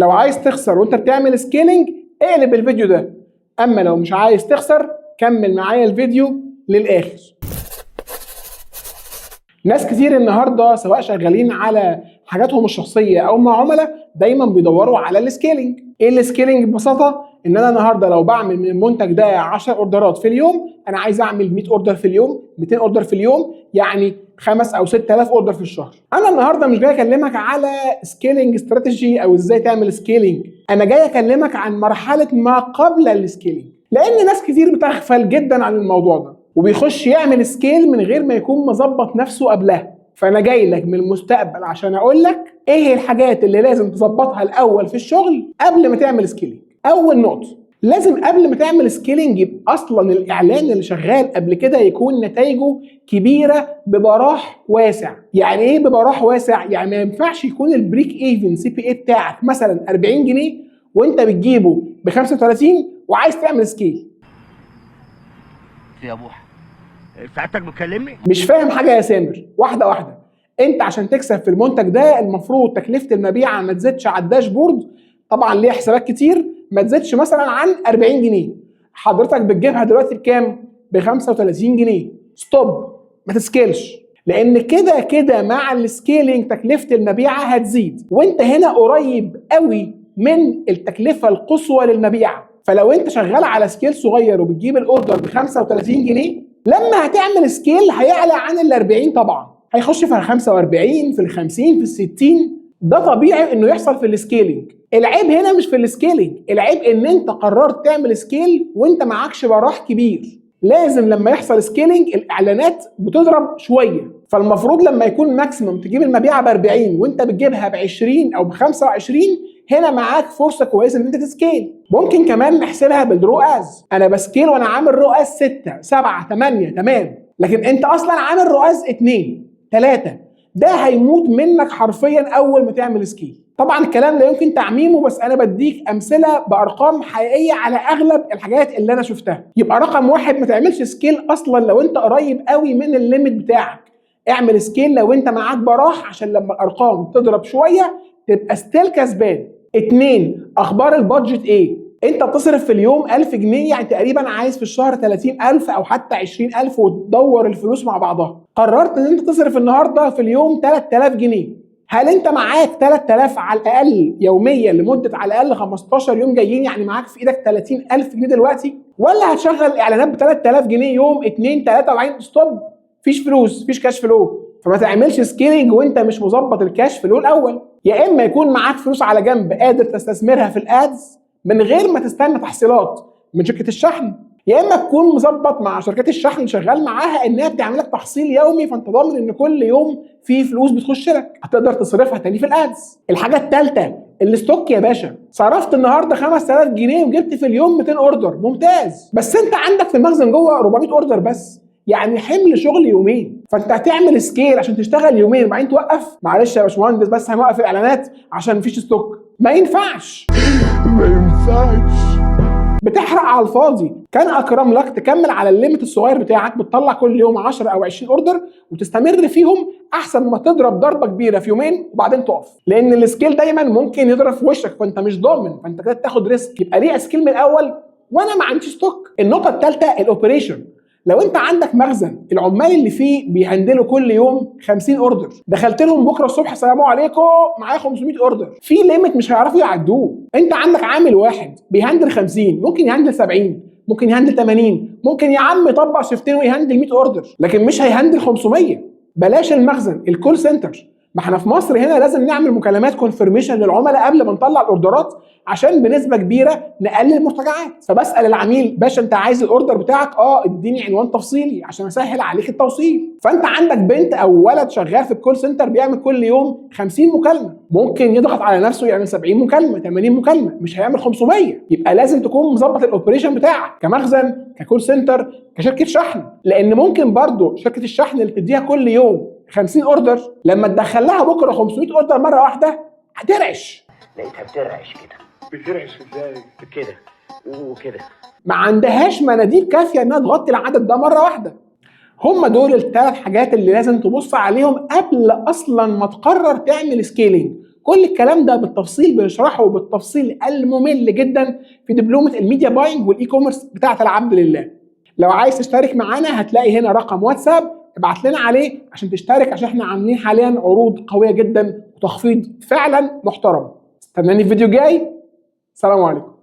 لو عايز تخسر وانت بتعمل scaling اقلب الفيديو ده، اما لو مش عايز تخسر كمل معايا الفيديو للاخر. ناس كتير النهارده سواء شغالين على حاجاتهم الشخصية او مع عملاء دايما بيدوروا على ال scaling. ايه ال scaling؟ ببساطة ان انا النهارده لو بعمل من المنتج ده 10 orderات في اليوم، انا عايز اعمل 100 order في اليوم، 200 order في اليوم، يعني 5 او 6000 order في الشهر. انا النهارده مش جاي اكلمك على scaling strategy او ازاي تعمل scaling، انا جاي اكلمك عن مرحلة ما قبل ال scaling، لان ناس كتير بتغفل جدا عن الموضوع ده وبيخش يعمل scale من غير ما يكون مظبط نفسه قبلها. فانا جاي لك من المستقبل عشان اقول لك ايه الحاجات اللي لازم تظبطها الاول في الشغل قبل ما تعمل scaling. اول نقطه، لازم قبل ما تعمل scaling يبقى اصلا الاعلان اللي شغال قبل كده يكون نتائجه كبيرة ببراح واسع. يعني ايه ببراح واسع؟ يعني ما ينفعش يكون ال break even CPA بتاعك مثلا 40 جنيه وانت بتجيبه ب 35 وعايز تعمل scale. يا بوحة، سعادتك بتكلمني؟ مش فاهم حاجة يا سامر؟ واحدة واحده. انت عشان تكسب في المنتج ده المفروض تكلفة المبيعه ما تزيدش على ال dashboard، طبعا ليها حسابات كتير، ما تزيدش مثلا عن 40 جنيه. حضرتك بتجيبها دلوقتي بكام؟ ب 35 جنيه. stop، ما ت scaleش، لان كده كده مع ال scaling تكلفة المبيعه هتزيد، وانت هنا قريب قوي من التكلفة القصوى للمبيعه. فلو انت شغال على scale صغير وبتجيب ال order ب 35 جنيه، لما هتعمل scale هيعلى عن ال 40 طبعا، هيخش في ال 45، في ال 50، في ال 60. ده طبيعي انه يحصل في ال scaling. العيب هنا مش في ال scaling، العيب ان انت قررت تعمل scale وانت معكش براح كبير. لازم لما يحصل scaling الاعلانات بتضرب شويه، فالمفروض لما يكون maximum تجيب المبيعه ب 40 وانت بتجيبها ب 20 او ب 25، هنا معاك فرصة كويسة ان انت ت scale. ممكن كمان نحسبها بال ROAS. انا ب scale وانا عامل ROAS 6، 7، 8، تمام، لكن انت اصلا عامل ROAS 2، 3، ده هيموت منك حرفيا اول ما تعمل scale. طبعا الكلام لا يمكن تعميمه، بس انا بديك امثلة بارقام حقيقية على اغلب الحاجات اللي انا شفتها. يبقى رقم واحد، ما تعملش scale اصلا لو انت قريب قوي من ال limit بتاعك. اعمل scale لو انت معاك براح، عشان لما الارقام تضرب شوية تبقى still كسبان. اتنين، اخبار ال budget ايه؟ انت بتصرف في اليوم 1000 جنيه، يعني تقريبا عايز في الشهر 30000 او حتى 20000 وتدور الفلوس مع بعضها. قررت ان انت تصرف النهارده في اليوم 3000 جنيه، هل انت معاك 3000 على الاقل يوميا لمدة على الاقل 15 يوم جايين؟ يعني معاك في ايدك 30000 جنيه دلوقتي؟ ولا هتشغل اعلانات ب 3000 جنيه يوم، 2، 3، وبعدين stop، مفيش فلوس، مفيش cash flow؟ فما تعملش scaling وانت مش مظبط ال cash flow الاول. يا اما يكون معاك فلوس على جنب قادر تستثمرها في ال ads من غير ما تستنى تحصيلات من شركة الشحن، يا اما تكون مظبط مع شركات الشحن اللي شغال معاها انها بتعمل لك تحصيل يومي، فانت ضامن ان كل يوم في فلوس بتخش لك هتقدر تصرفها تاني في ال ads. الحاجة الثالثه، ال stock يا باشا. صرفت النهارده 5000 جنيه وجبت في اليوم 200 order، ممتاز، بس انت عندك في المخزن جوه 400 order بس، يعني حمل شغل يومين. فانت هتعمل scale عشان تشتغل يومين وبعدين توقف؟ معلش يا باشمهندس بس هنوقف الاعلانات عشان مفيش stock. ما ينفعش. ما ينفعش. بتحرق على الفاضي. كان اكرم لك تكمل على ال limit الصغير بتاعك، بتطلع كل يوم 10 او 20 order وتستمر فيهم، احسن ما تضرب ضربه كبيرة في يومين وبعدين تقف، لان ال scale دايما ممكن يضرب في وشك، فانت مش ضامن، فانت كده تاخد risk. يبقى ليه scale من الاول وانا ما عنديش stock؟ النقطة الثالثه، ال operation. لو انت عندك مخزن العمال اللي فيه بي handleوا كل يوم 50 order، دخلت لهم بكره الصبح: السلام عليكم، معايا 500 order، في limit مش هيعرفوا يعدوه. انت عندك عامل واحد بي handle 50، ممكن ي handle 70، ممكن ي handle 80، ممكن يا عم يطبق شيفتين وي handle 100 order، لكن مش هي handle 500. بلاش المخزن، ال call center. ما احنا في مصر هنا لازم نعمل مكالمات confirmation للعملاء قبل ما نطلع ال orderات عشان بنسبة كبيرة نقلل المرتجعات. فبسال العميل: باشا، انت عايز ال order بتاعك؟ اه، اديني عنوان تفصيلي عشان اسهل عليك التوصيل. فانت عندك بنت او ولد شغال في ال call center بيعمل كل يوم 50 مكالمه، ممكن يضغط على نفسه يعمل 70 مكالمه، 80 مكالمه، مش هيعمل 500. يبقى لازم تكون مظبط ال operation بتاعك كمخزن، ك call center، كشركة شحن، لان ممكن برضو شركة الشحن اللي بتديها كل يوم 50 order، لما تدخل لها بكره 500 order مرة واحدة هترعش. لقيتها بترعش كده. بترعش ازاي؟ كده وكده. ما عندهاش مناديب كافيه انها تغطي العدد ده مرة واحده. هم دول الثلاث حاجات اللي لازم تبص عليهم قبل اصلا ما تقرر تعمل scaling. كل الكلام ده بالتفصيل بنشرحه بالتفصيل الممل جدا في دبلومه ال media buying وال e-commerce بتاعه العبد لله. لو عايز تشترك معانا هتلاقي هنا رقم واتساب، ابعت لنا عليه عشان تشترك، عشان احنا عاملين حاليا عروض قوية جدا وتخفيض فعلا محترم. استناني في فيديو جاي. سلام عليكم.